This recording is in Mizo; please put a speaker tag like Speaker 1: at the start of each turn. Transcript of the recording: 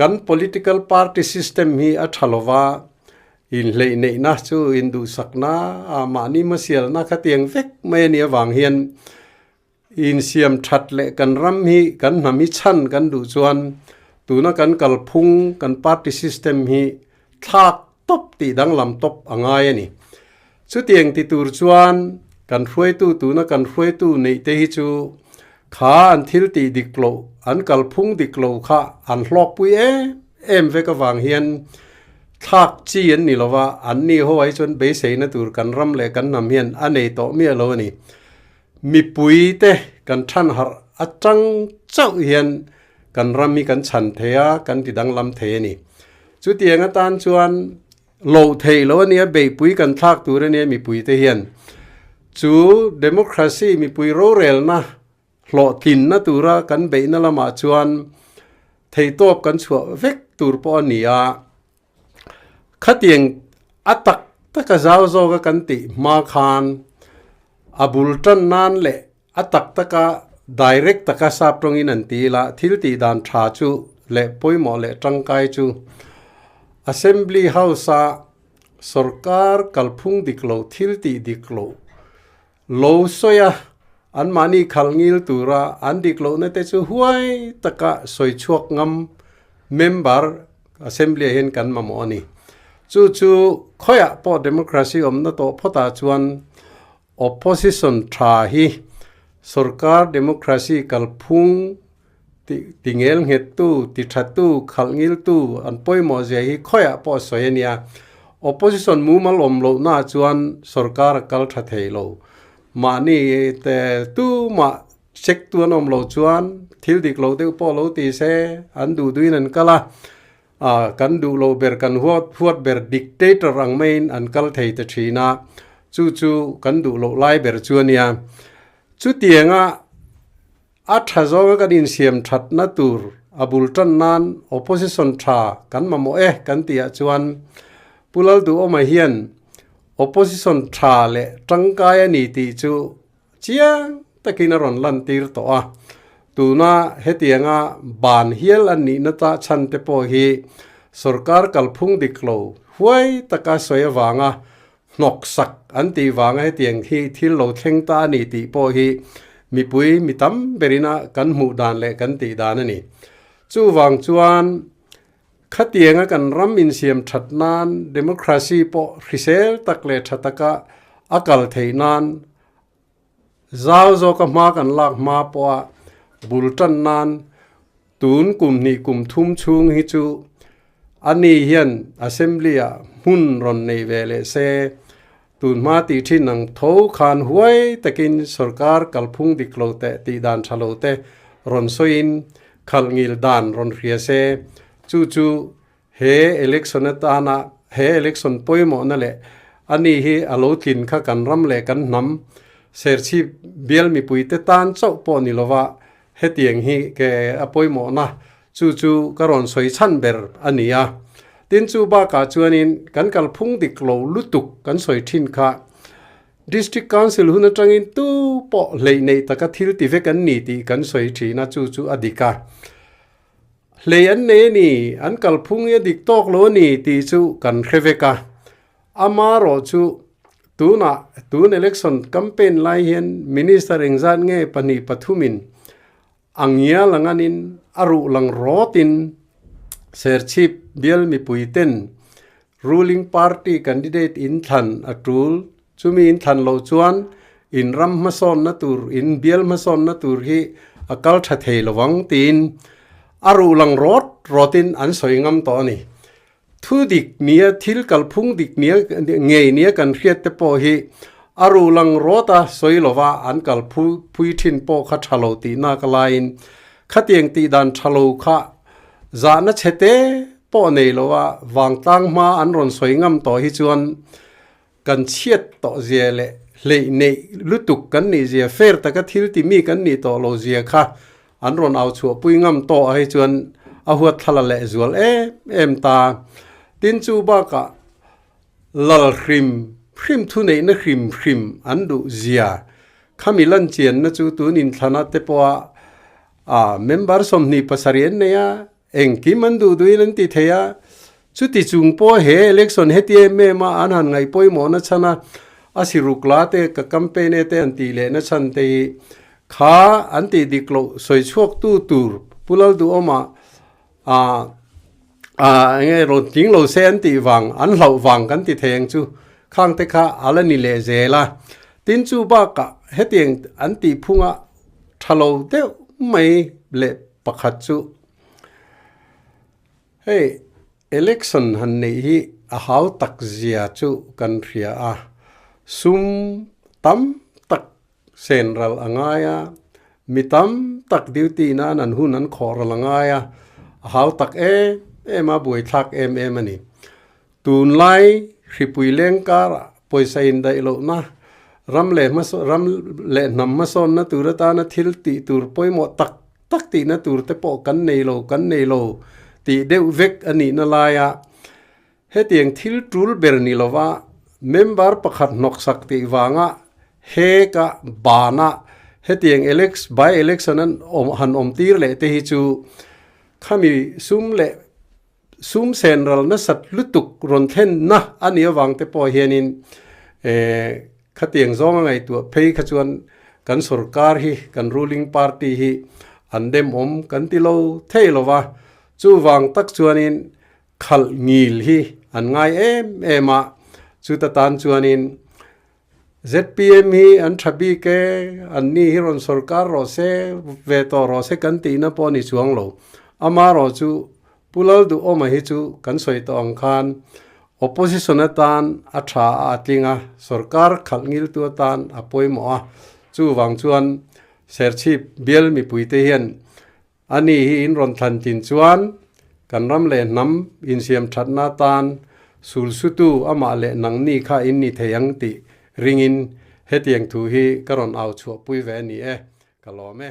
Speaker 1: Kan political party system hi a tha lova, inhleih neihna chu induhsakna, mahni hmasialna khatiang vek mai a nih avang hian insiam that leh kan ram hi kan hnam hi chhan kan duh chuan tuna kan kalphung kan party system hi thlak tawp tih danglam tawp a ngai a ni. Chutiang ti tur chuan kan hruaitu tuna kan hruaitu neih te hi chu kha an thil tih dik loh, an kalphung dik lo kha an hlawkpui em em vek avang hian thlak chi an ni lova, an ni ho ai chuan beiseina tur kan ram leh kan hnam hian a nei tawh miah lo a ni. Mipui te kan than harh atang chauh hian kan ram hi kan chhan thei a, kan ti danglam thei a ni. Chutiang atan chuan Loh theih lo a nia, beihpui kan thlak tur a nia mipui te hian. Chu democracy mipui rorelna hlawhtlinna tura kan beihna lamah chuan theihtawp kan chhuah vek tur pawh a ni a. Khatiang a tak taka zau zawka kan tih hma khan a bul tan nan leh a tak taka direct taka sap tawngin an ti ila thil tih dan tha chu leh pawimawh leh tangkai chu Assembly House-a sorkar kalphung dik lo thil tih dik lo lo sawi a anmahni khalh ngil tura an dik lohna te chu huai taka sawi chhuak ngam member Assembly-ah hian kan mamawh a ni. Chu chu khawiah pawh democracy awmna tawh phawtah chuan Opposition tha hi sorkar democracy kalphung ti ngel nghettu, ti thatu, khalh ngiltu an pawimawh zia hi khawiah pawh a sawi a nia. Opposition mumal awm lohnaah chuan sorkar a kal tha thei lo. Mahni te tumah check tu an awm loh chuan thil dik lo deuh pawh lo ti se an duh duhin an kal a. A kan duh lo ber kan huat huat ber dictator ang maiin an kal thei ta thin a, chu chu kan duh loh lai ber chu a nia. Chutianga a tha zawnga kan insiam thatna tur a bul tan nan opposition tha kan mamawh e kan tihah chuan Pu Lalduhawma hian opposition tha leh tangkai a ni tih chu Chiang takin a rawn lantir tawh a, tuna hetianga ban hial an nihna ta chhan te pawh hi sorkar kalphung dik lo huai taka sawi avanga hnawksak an tih vanga hetiang hi thil lo thleng ta a ni tih pawh hi mipui mi tam berina kan hmuh dan leh kan tih dan a ni. Chuvang chuan khatianga kan ram insiam that nan democracy pawh hrisel tak leh tha taka a kal theih nan Zau zawka hma kan lak hma pawha bul tan nan tun kum hnih kum thum chhung hi chu ani hian Assembly ah hmun rawn nei ve leh se, tun hma tih thin ang tho khan huai takin sorkar kalphung dik lo teh tih dan tha lo te rawn sawiin khalh ngil dan rawn hria se, chu chu He election atana he election pawimawhna leh a ni hi a lo tlin kha kan ram leh kan hnam Serchhip bial mipuite tan chauh pawh ni lova hetiang hi ke a pawimawhna chu chu ka rawn sawi chhan ber a ni a. Tin chu bakah chuanin kan kalphung dik lo lutuk kan sawi thin kha District Council hun atangin tu pawh hleih neih taka thil ti vek an ni tih kan sawi thin a chu chu a dik a. Hlei an nei a ni, an kalphung hi a dik tawk lo a ni tih chu kan hre vek a. Amarawh chu tunah tun election campaign lai hian Minister engzat nge pahnih pathumin a ngial ang anin a ruh lang rawtin Serchhip bial mipuiten ruling party candidate inthlan a tul Chumi in thlan loh chuan in ram hmasawnna tur, in bial hmasawnna tur hi a kal tha thei lo ang tiin a ruh lang rawt rawtin an sawi ngam tawh a ni. Thu dik nia thil kalphung dik nia ngei nia kan hriat te pawh hi a ruh lang rawt a sawi lova an kal phui thin pawh kha tha lo tihna ka laiin khatiang tih dan tha lo kha zahna chhe te pawh nei lo a vangtlang hma an rawn sawi ngam tawh hi chuan Kan chhiat tawh zia leh hleih neih lutuk kan nih zia, fair taka thil ti mi kan nih tawh lo zia kha an rawn au chhuahpui ngam tawh a hei chuan a huat thla la leh zual em em ta. Tin chu bakah lal hrim hrim thuneihna hrim hrim an duh zia khami lan chianna chu tun inthlana te pawha member 27 an nei a. Engkim an duh duhin an ti thei a, chuti chung pawh he election heti em em a an han ngaih pawimawhna chhan a, a siruk la te ka campaign e te an tih lehna chhan te hi kha an tih dik loh sawi chhuak tu tur Pu Lalduhawma ah ah eng nge rawn tling lo se an tih vang an hlauh vang kan ti thei ang chu khang te kha a la ni leh zel a, tin chu bakah hetiang an tih phunga tha lo deuh mai leh pakhat chu hei election han neih hi a hau tak zia chu kan hria a, sum tam tak sen ral a ngai a, mi tam tak duty nan an hun an khawh ral a ngai a, a hau tak em em a, buaithlak em em a ni. Tunlai hripui leng karah pawisa indaih lohna, ram leh hmasawn ram leh hnam hmasawnna tur atana thil tih tur pawimawh tak tak tihna tur te pawh kan nei lo kan nei lo tih deuh vek a nihna laia hetiang thil tul ber ni lova member pakhat hnawksak tih vanga heka bana hetiang elex by election an awm han awm tir leh te hi chu khami sum leh Sum sen ral nasat lutuk rawn thlenna a nih avang te pawh hianin khatiang zawnga ngaihtuah phei kha chuan kan sorkar hi, kan ruling party hi an demawm kan ti lo thei lo va. Chuvang tak chuanin khalh ngil hi an ngai em em a, chuta tan chuanin zpm hi an tha bik e, anni hi rawn sorkar rawh se, ve tawh rawh se kan tihna pawh a ni chuang lo. Amaherawh chu Pu Lalduhawma hi chu kan sawi tawh ang khan opposition atan a tha a a tling a, sorkar khalh ngiltu atan a pawimawh a, chuvang chuan Serchhip bial mipuite hian Ani hi in rawn thlan tin chuan kan ram leh hnam insiam thatna atan sulsutu amah leh nangni kha in ni thei ang tih ringin hetiang thu hi ka rawn au chhuahpui ve a ni e, ka lawm e.